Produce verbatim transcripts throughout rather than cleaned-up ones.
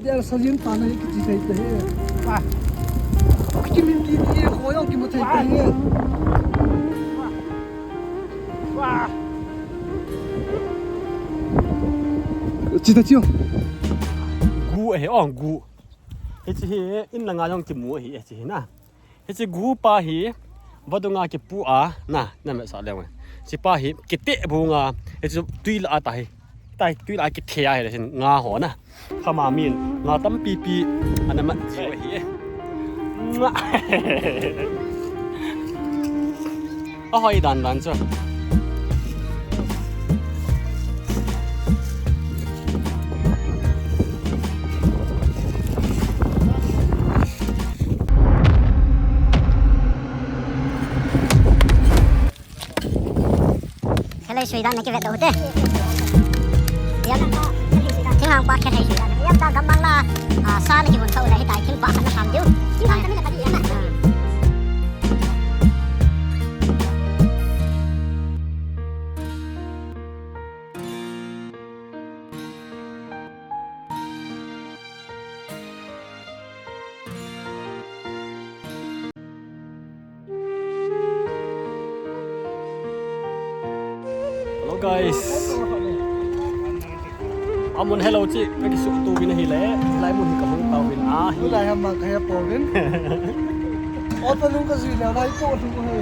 Dia sajin pa na hi kichi thei te hi. Wa. Kimin ki ni ko yo kimu thei te hi. Wa. Chi ta chiu. Gu ahi, ong gu. Hichi hi in langa jong kimu ahi, hichi hi na. Hichi gu pa hi vadunga kipu a, na, na me sa le. Chi pa hi kite bunga, hichi tui la ta hi. Tai tui la kithe a hi le sin nga ho na. Khama min nga tampi pi ana mat jiu ahi. Nga. Ahoi dan dan chu. Khelei sui dan na kivet doh u te. Yam, thinghang pa khelei sui dan. Yam ta gammang la, ah, sa na kihon kha u le hitai thing pa khat na sam diu. Thinghang ta mi na pa di yam na. Hello guys. Amun hello chi, ka kisuh to vin ahi le, lai mun hi ka hung tao vin ahi. Lai ham ma ka he po vin. Auto lung ka zui le, lai po lung ka he.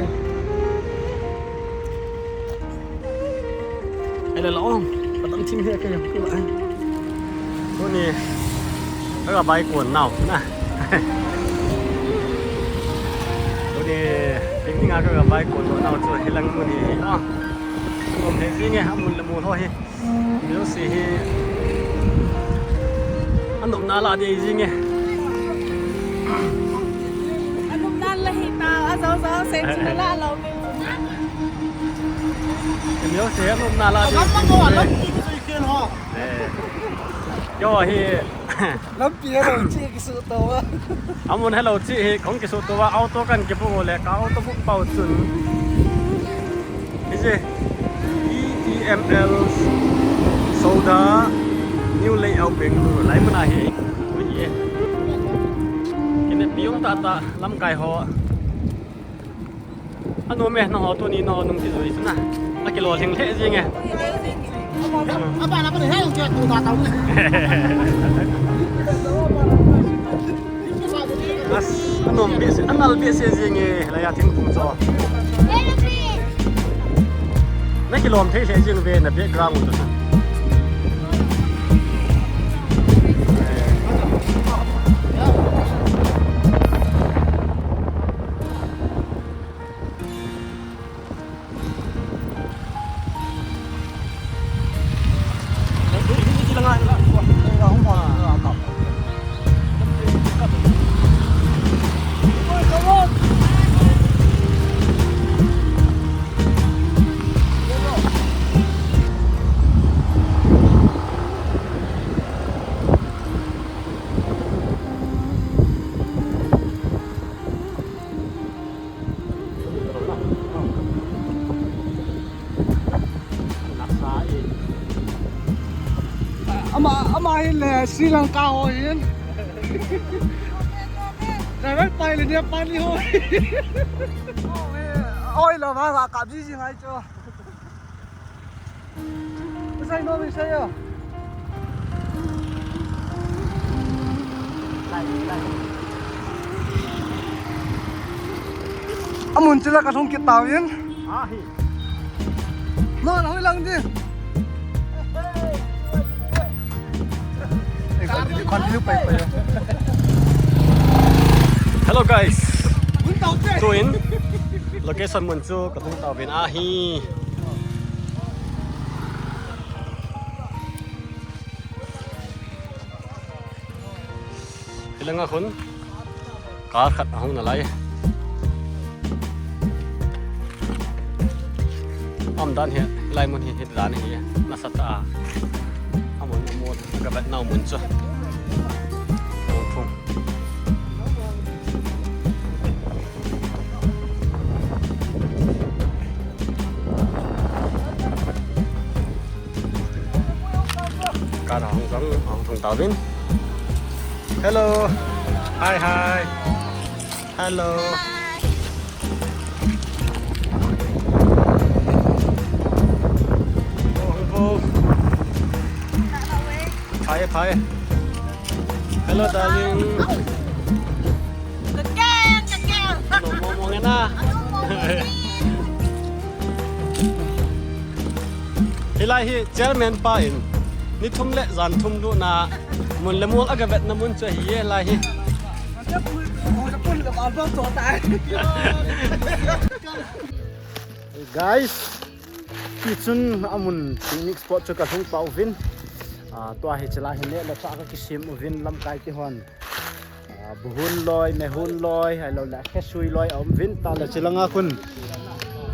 Hello, hello. Patam thim he ke. Tuni, ka ga bai kon nau na. Tuni, picnic a ka ga bai kon nau chu hilang mun hi. Kom he jing e, amun le mun ho hi. Yo si hi. Anop na la de jing e. Anop na la hi ta, a zau zau se chu la lo. Em yo se anop na la de. Lam ma ko, lam ki ki sui ken ho. Eh. Yo hi. Lampi hello chi kisuh to va. Amun hello chi hi kong kisuh to va. Auto kan kipu le ka auto book pau chun. Hi je. E T M L Soda New Layout Bangalore. Lai mun ahi. Ui ye. Kine piung ta ta lamkai ho. Anom e, nangho tuni nangho nung kijui chu na. Akilolhing lheh jing e. As, anom behseh, anal behseh jing e, hilai a thingphung chu. Nakilom thei lheh jing ve na background u chu. Ama, ama hin le Sri Lanka ho hin. Driver pai le Nepali ho. Oi lo ba ba kap ji ji ngai chu. Sai no mi sai yo. Amun chila ka thong kit tau yin. Ah, hi. No, na hoi lang di. Eh, continue, continue, pai, pai. Hello guys. Tuin location mun chu ka thong tau vin ahi. Hilanga khun car khat ahung nalai. Aum dan hi, hilai mun hi, hiti dan hi, nasatah a. Amun, amun, ka vet nau mun chu. Amun phung. Car ahung jong, ahung thong tauvin. Hello. Hi, hi. Hello. Oh, hello. Hi, hi. Hello, darling. Kakeng, kakeng. Hello, mong mong na. Hello, mong mong. Hilai hi chairman pa in ni thum le jan thum lutna mun le mol aga vetna mun chu ahi e, hilai hi. Guys, tichun amun picnic spot chu kalhung pau vin. Ah, tua hi chila hi ne la cha ka kisem uvin lamkai kihon. Ah, buhun loi, mehun loi, ahilou le khesui loi aum vin, tah le chilanga khun.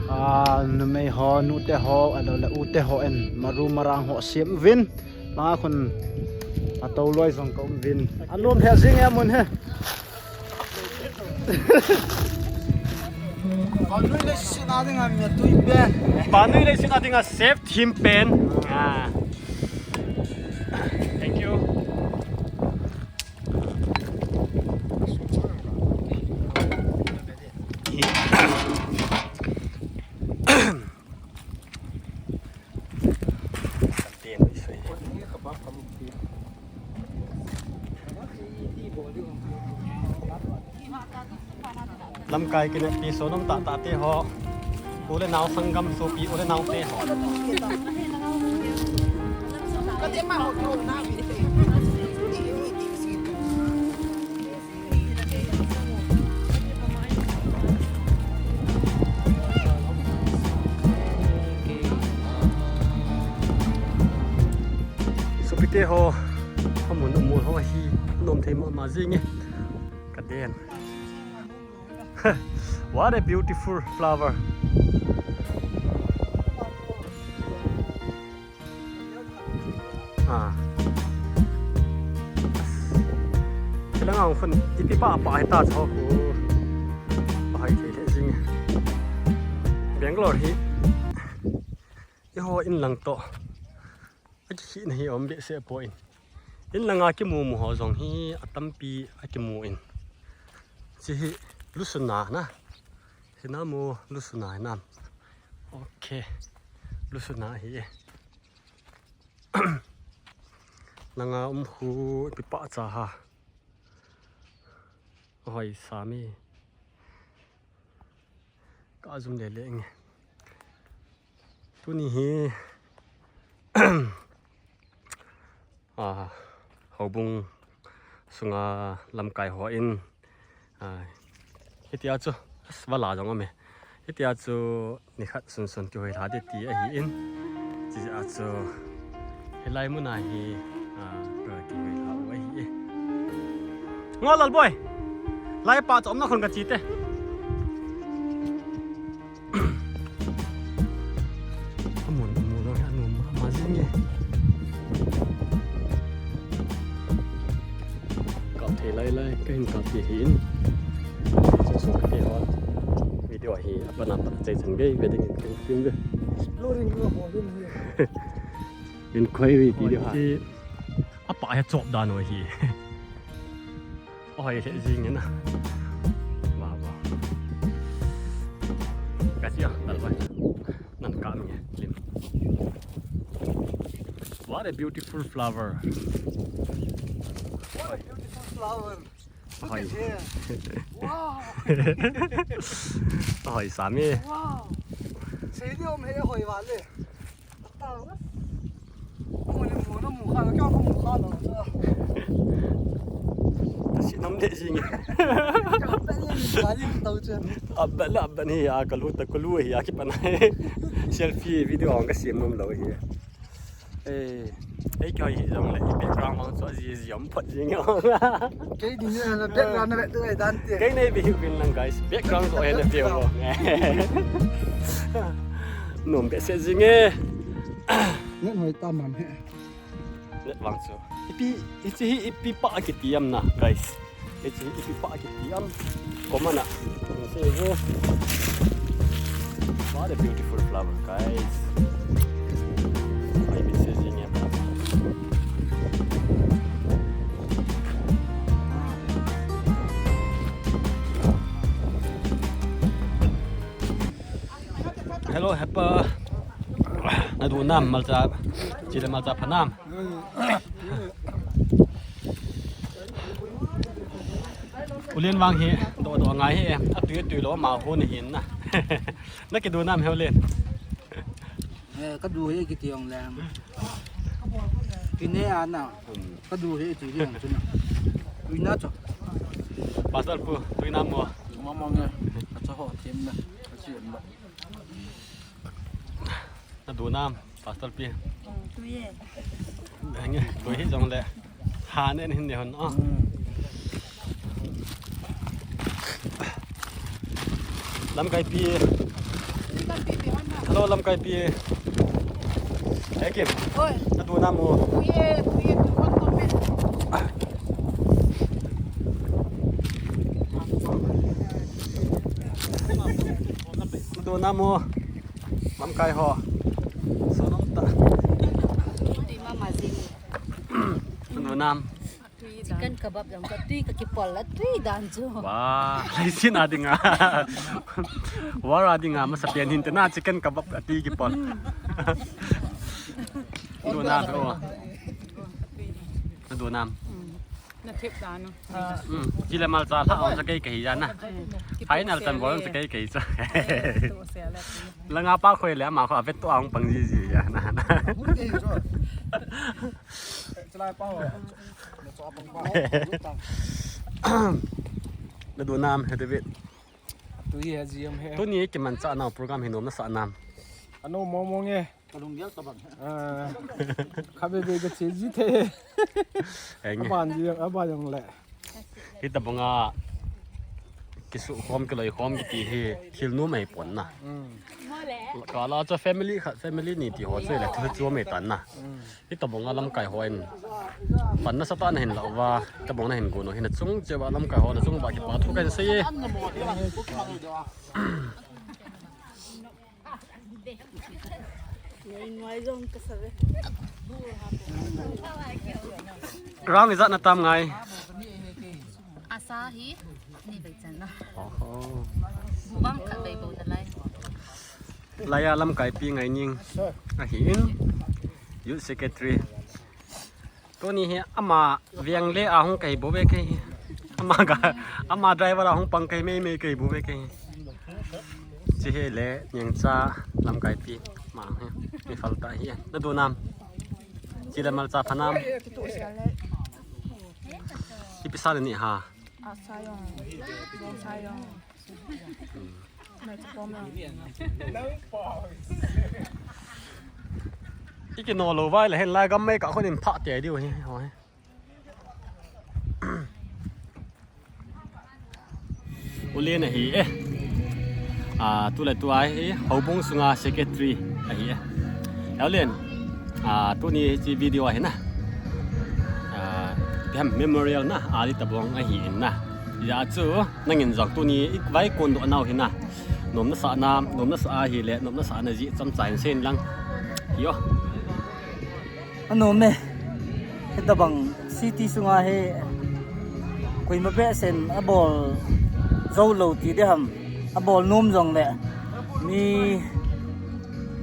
Ah, numei ho, nute ho, ahilou le ute ho in, maru marang ho sem vin. Langa khun, atou loi jong kaum vin. Anom he jing e amun hi. Vanui leiset a dinga mi tui pen. Vanui leiset a dinga save thim pen. Ah. Thank you. Lamkai kineppi sonom tahtah te ho. U le nao sanggam sopi u le nao te ho. Sopite ho, amun umol ho hi nom thei mama jing e. Kaden. What a beautiful flower. Ah. Chilanga khun ipi pa pa hita chu. Pahai thei thei jing. Bangalore hi. Eiho in lang toh. Akikhihna hi aum behseh poi. In langa kimu mu ho jong hi atampi akimu in. Chi hi lusuna na. Hina mu lusuna hinam. Okay. Lusuna hi e. Langa um khu ipi pa cha ha. Hoi sami. Ka zum le le nge. Tuni hi, ah, houbung sunga lamkai ho in, ah, hitia chu, as, vala jong ame. Hitia chu nikhat sunsun kihoi lha ding ti ahi in. Chi a chu hilai muna hi, ah, ka kihoi lha u ahi e. Ngo Lalboi. Lai pa chu omna khon ka chi te. Amun, amun lo, amun, ma, ma jing e. Kap thei lai lai, kahin kap thei hin. Chu chu ka te hon. Video hi, apan apan, chai chan gei, wedding in, kahin film ve. Exploring lo, ho, film hi. Inquiry video ha. Apa he chop dan o hi. Oi, he jing na. Wa, wa. Ka chi a, dal bai. Nan ka mi lim. What a beautiful flower. What a beautiful flower. Look at here. Wow. Oi, sami. Wow. Sei ni om he hoi wa le. Sinam le jing. Abel, abel hi a kalu ta kalu hi a kipan. Selfie video ang ka sem nom lo hi. Eh, ei koi hi jong le background ang so ji ji om phot jing. Kei ding na background na tu ai dan te. Kei nei bi hin lang guys. Background ko he na view. Nom behseh jing e. Net hoi ta man he. Net vang chu. Ipi, hichi hi ipi pa kiti am na, guys. Hichi hi ipi pa kiti am. Comment a. Sei vo. What a beautiful flower, guys. Ai, message ni apa. Hepa, nadu nam malcha, chile malcha phanam. Ulen vang hi, do do ngai hi, atui atui lo ma ho ni hin na. Na kidu nam he ulen. Eh, kadu hi kiti ong le. Kine ana. Kadu hi ti hi ong chuna. Tuina cho. Pastor pu, tuina mo. Mama nge. Acha ho tim na. Achi mo. Nadu nam, Pastor pi. Tui e. Nge, tui hi jong le. Ha ne hin ne hon. Lamkai pi. Hello, Lamkai pi. Hey, Kim. Oi. Nadu nam mo. Tui e, tui e, tui kon to men. Nadu nam mo. Lamkai ho. Sonom ta. Tui mama jing. Nadu nam. Chicken kebab jong ka tui ka kipol la tui dan chu. Wah, laisin a dinga. War a dinga masa pian hin tena chicken kebab a tui kipol. Nadu nam ho. Nadu nam. Na thip dan. Chile malcha la ong sa kei kei jana. Final tan bol sa kei kei cha. Langa pa khoi le ama kho avet to ong pang ji ji jana. Nadu nam he David. Tui he G M he. Tuni kimancha nau program hi nom nasa nam. Ano mo mo nge. Kalung gel tabang. Ah. Khabe be ka che ji the. Eng. Aban ji, aban jong le. Hitabanga kisu khom kiloi khom kiti hi thil nu mai pon na. Kala cha family kha family ni ti ho che le thil chu mai tan na. Hitabanga lamkai ho in. Pan nasa ta na hin la wa. Tabang na hin go no hin chung che wa lamkai ho na chung ba ki pa thu kan se. Rang ijat na tam ngai. Asa hi ni bai chan na. Oho. Bubang khat bai bou na lai. Laya lamkai pi ngai ning. Ahi in. Youth secretary. Tuni hi ama veng le ahung kai bo ve kai. Ama ga, ama driver ahung pang kai mei mei kai bo ve kai. Chi he le nyeng cha lamkai pi ma he. Mi fal ta hi. Nadu nam. Chile malcha phanam. Ipi sa ni ha. Asayong. Sayong. Iki no lo vai la hen la gam mai ka khon in pha te diu hi ho hi. Ulen ahi e. A, tu le tu ahi, houbung sunga secretary ahi e. Ulen, a, tuni chi video ahi na. A, tiam memorial na, ali tabong ahi in na. Ya chu, nangin jong tuni, i vai kon do nau hi na. Nom nasa na, nom nasa ahi le, nom nasa na ji chom cha in sen lang. Yo. Anom e. Hitabang city sunga hi koima behseh in abol jou lou ti ding ham. Abol nom jong le mi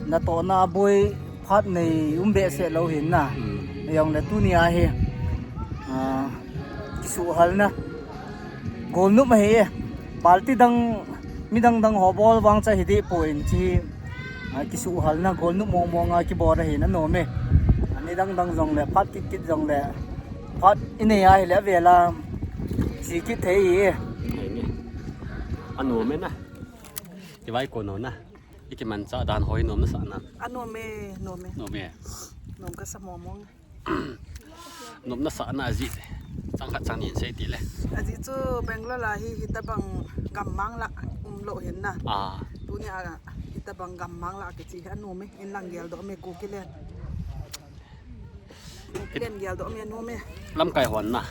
natohna aboi phat nei um behseh lou hin na. Jong le tuni a hi, a, kisuhal na. Golnop ahi e. Party dang, mi dang dang ho bol vang cha hi deh poi in chi, a, kisuhal na golnop mong mong a kibol ahi na nom e. Ani dang dang jong le, phat kit kit jong le, phat i nei ahi le vela chi kit thei e. Anom e na. Kivai kon na. Iki mancha dan hoi nom nasa na. Anom e, nom e. Nom e. Nom kasa mong mong. Nom nasa na aji. Chang khat chang ni in sei ti le. Aji chu Bangalore la hi hitabang gammang la um lou hin na. A. Tuni a hitabang gammang la kichi hi anom e, in lang gel doh me Kuki len. Kuki len gel doh me nom e. Lamkai hon na.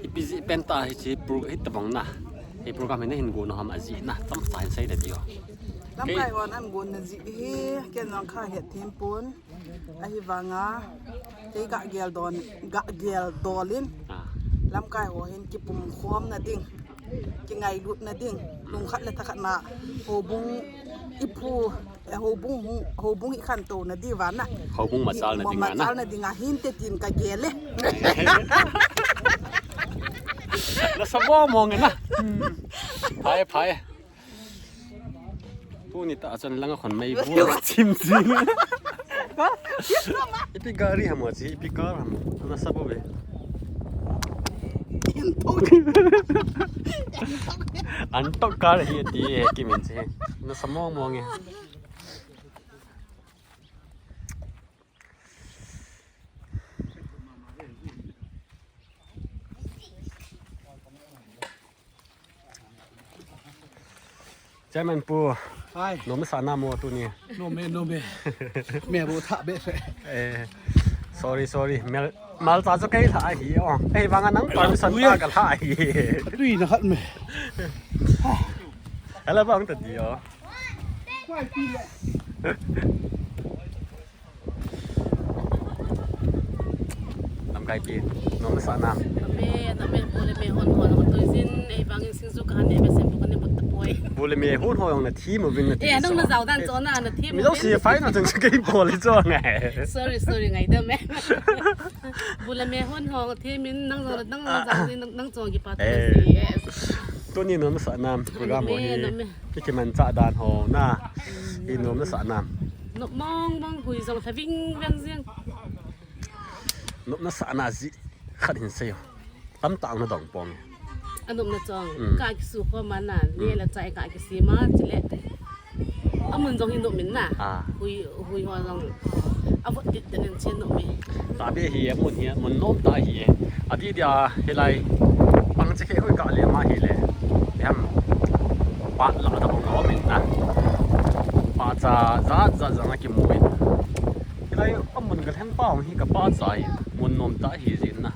Ipi ji pen ta hi chi pro-, hitabang na. Hi program hi na hin go no ham aji na. Chom cha in sei le ti o. Lamkai hon an gon na ji hi ken jong kha het thim pon. Ahivanga, kei ga gel don, ga gel dol in, a, lamkai ho hin kipum khom na ding. Kingailutna ding, lungkhat le thakhat na, houbung ipu, eh, houbung, houbung ikhantouna diuva na. Houbung machalna dinga na. Machalna dinga hinte tin kagel e. Nasa mong mong e na. Phai, phai. Tuni tah chun langa khun mei bu chim chim. Ipi gari ham achi, ipi car ham. Nasa bou ve. Antok car hi ati e kimin chi. Nasa mong mong e. Chairman pu. Hai. Nom nasa nam mo tuni. Nom e, nom e. Me bu tha be se. Eh, sorry, sorry. Mel, mal ta jo kai tha hi o. Ei, vang nang permission ta ka tha hi. Tui na khat me. Hello, bang ta di o. Lamkai pi, nom nasa nam. Abe, na be, bu le me hon hon, hon tu jin, ei vangin singju kahin, ei be sem bu kahin bu tapoi. Bu le me hon hon na thi mo vin na thi. Eh, nang na jao dan chon na, na thi mo. Mi lo si fai na chun kai bol chon ngai. Sorry, sorry, ngaidam e. Bu le me hon hon thi min nang jao, nang jao ni nang chon kipa tu si. Yes. Tuni nom nasa nam, program ho hi. Nom e, nom e. Ki kimanchah dan ho na. Hi nom nasa nam. Nom mong mong hui jong tha ving veng jing. Nopna sahna jeh khat hin sei o. Tamtah na dong pong. Anopna chong. Mm. Ka kisu kho ma na, ni la chai ka kisi ma, chule. Amun jong hi nop min na. Ah. Hui, hui ho jong. Avot tit den in chen nop mi. Tabe hi, amun hi, mun nom ta hi. Ati dia, hilai. Pang che khe hui ka le ma hi le. Em. Pat la ta bong nop min na. Pa cha, jat, jat, jat na kimu in. Hilai amun ka lhen pa hi ka pa chai, mun nom ta hi jin na.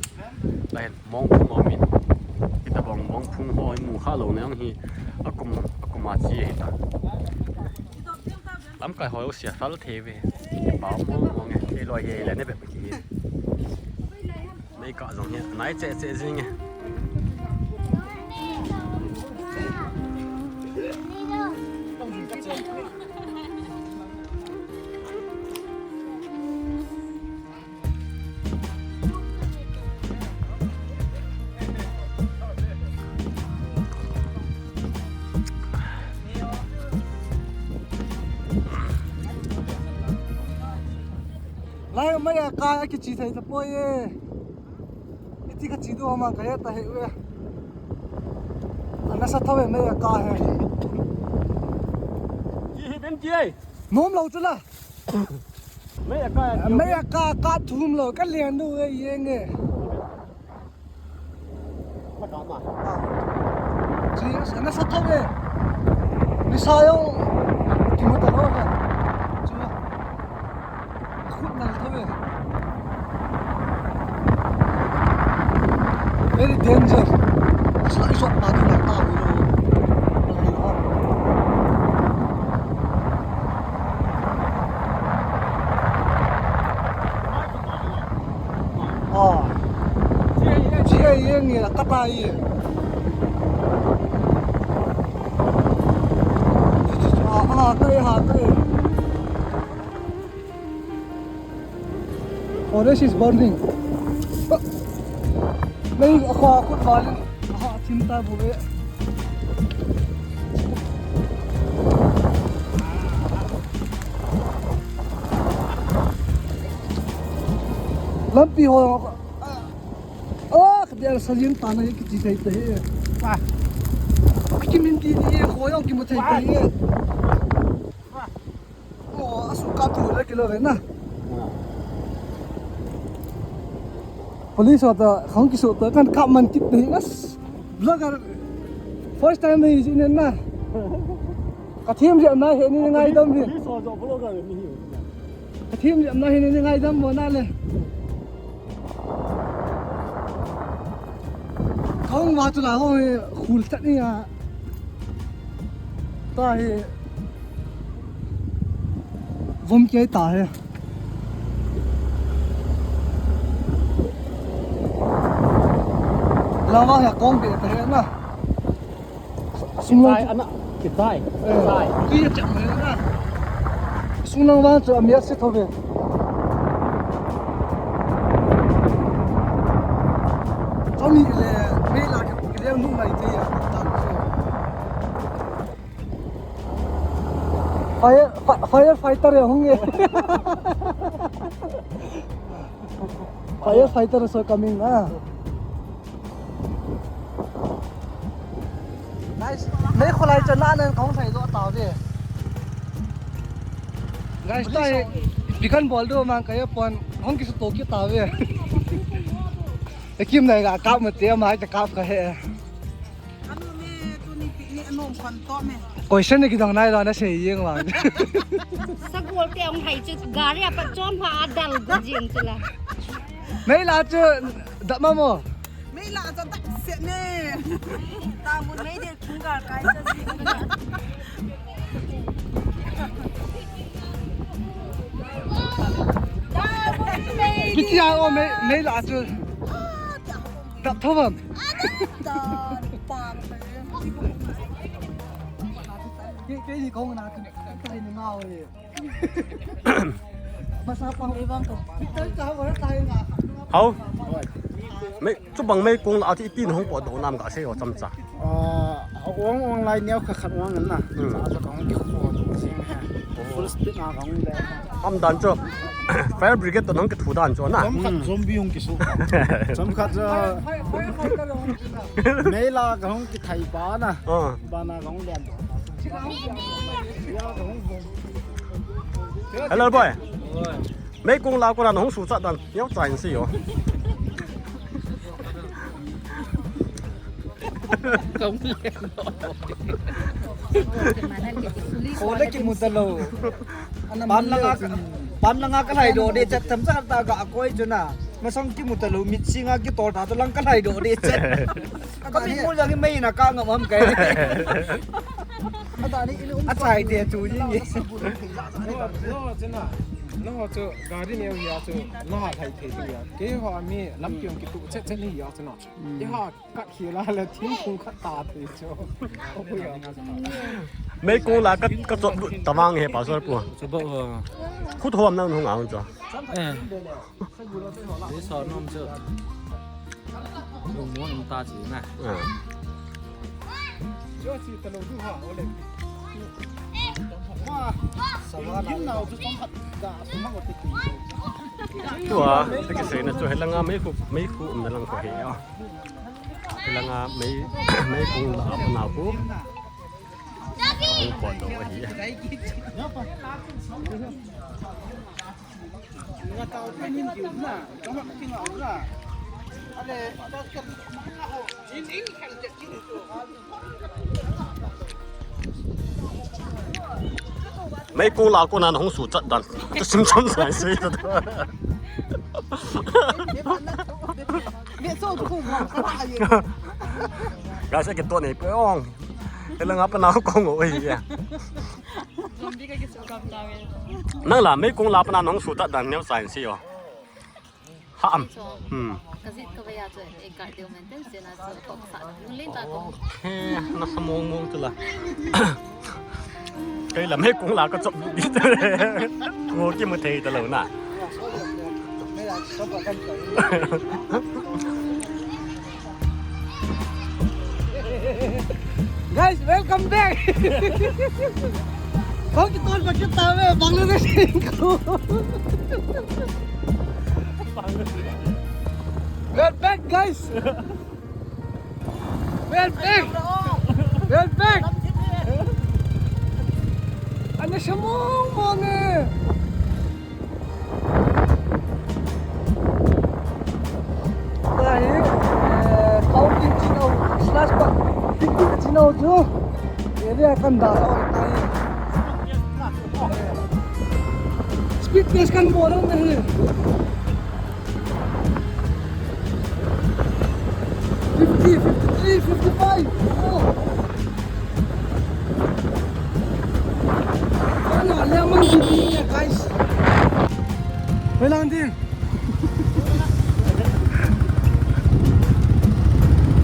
Lai mong phung om in. Hitabang mong phung ho hi mu kha lou na hi akum, akum a chi hi ta. Lamkai ho sia fal the ve. Pa mong mong e, e loi he le ne be ki. Mei ka jong hi, nai che che jing e. Lai, mei a ka a kichi thei tapoi e. Iti ka chi do ma ka he ta he ve. Ana sa thawe mei a ka he. Ki hi ben ki ai. Nom lou chu la. Mei a ka, mei a ka, ka thum lou, ka lian du e, yeng e. Chi, ana sa thawe. Ni sa yo, ki mo ta lo ha. Chu. Khut nal thawe. Very danger. Sa i sot pa tu na ta wi lo. Ah. Chi ai, chi ai, yeng e, ka ta e. Ah, ah, ka e, ah, ka e. Forest is burning. Mei a kho a kut val in, a ha thim ta bu ve. Lampi ho, ah, ka bial sa jin ta na ki ti thei te. Ah. Ki min ki ni ho yo ki mu thei te. Oh, asu kap tu le kilo ve na. Ah. Police ho ta khang kisu ta kan kap man kit ni as. Vlogger first time hi jin na. Ka thim jam na he ni ngaidam hi. Police ho jo vlogger ni hi. Ka thim jam na he ni ngaidam mo na le. Kong ma tu la ho hi khul chat ni a. Ta hi. Vom kei ta hi. Lava hi kong be ta hi na. Sunglang. Kichai, ana, kichai. Eh. Kichai. Tui a chak mai na. Sunglang vang chu a miat se tho ve. Chami le, mei la ke, ke le nu mai te ya, ta chu. Fire, fi-, firefighter ya hung e. Firefighter so coming, ah. Nice. Mei kholai chan na nan kong sai do ta ve. Guys, tai, bikan bol do mang kaya pon, hong kisu to ki ta ve. Ekim nai ga kap mate, mai ta kap ka he. Anu me, tuni picnic anom khon to me. Question ni kidong nai lo na sei jeng vang. Sagol te ong hai chu gari a pat chom pha a dal go jeng chu la. Mei la chu dap ma mo. Mei la chu dap se ne. Ta mun mei de khung ga kai sa si. Piti a o mei, mei la chu. Dap tho bam. Ke, ke ni kong na tu, ke ni ngau le. Masa pa. Hao. Mei, chubang mei kong la ati ipi na hong po do nam ka sei o chamcha. Ah, ong, ong lai neo kha khat ong na. Hmm. Sa sa kong ki kho do sing ha. Full speed na kong le. Am dan chu. Fire brigade to nang kithu dan chu na. Chom khat zombie hung kisu. Chom khat chu. Mei la ka hung kithai pa na. Ah. Pa na ka hung lian. Hello boy. Mei kong la ko na hung su chat dan. Neo chai si yo. Ko le kimu ta lo. Pam langa, pam langa ka lai do de chat tham chat ta ga koi chu na. Masang kimu ta lo, mit singa ki tol ta to lang ka lai do de chat. Ka mi mu jang mei na ka ngam ham kai. A chai te chu ni. No, no, chu na. No, chu gari neo ya chu. Na ha thai te chu ya. Ke ho mi lam kiong kitu chet chet ni ya chu na. Ke ha Kat khela le thingphung khat ta thei chu. Mei kong la ka, ka chop lut tawang he pastor pu. Chu bo, uh, khu thom nang hung a hung chu. Eh. Ni so nom chu. Lung mo nom ta chi na. Ah. Chu chi ta lo du ha, o le. Wa, sa wa na. Yin nau chu chom khat ga, su ma ko ti. Tua, ta kiseina chu helanga mei khu, mei khu umna lang ko he a. Helanga mei, mei kong la a pana khu. Hung pot lou ahi. Mei kong la kona hung su chat dan. Sim chom sai sai ta. Guys, a kito nei pe ong. Helanga pana kong o ya. Zombie ka kisu kam ta ve. Nang la mei kong la pana hung su chat dan neo sai si yo. Ha am. Hmm. Ka zit ka vaya chu, eh, cardio maintain sena chu, kok sa, lung len ta ko. Okay, na sa mong mong chu la. Kei la mei kong la ka chop di. Ko kimu thei ta lo na. Guys, welcome back. Kong kitol pa kita ve, Bangladesh ko. We're back, guys. We're back. We're back. Ana sa mong mong e. Tahi, eh, counting chin o, slash pa, fifty chin o chu. Area kan da o tahi. Speed test kan bol o nahi. Fifty, fifty-three, fifty-five. Oh. Ano, lemon dito niya, guys. Kailangan din.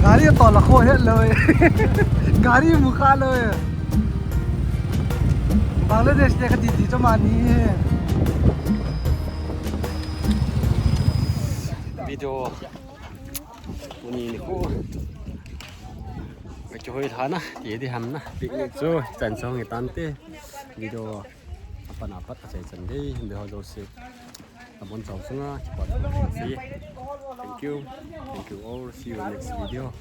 Gari to la kho het lou e. Gari mu kha lou e. Bangladesh te ka ti ti cho mani e. Video. Uni ni ko. Ka chu hoi thana, ti di ham na. Picnic chu chan chong hi tan te. Video. Apat apat ka chai chan dei. Be ho jo se. Abon chau sunga, kipa se. Thank you. Thank you all. See you next video.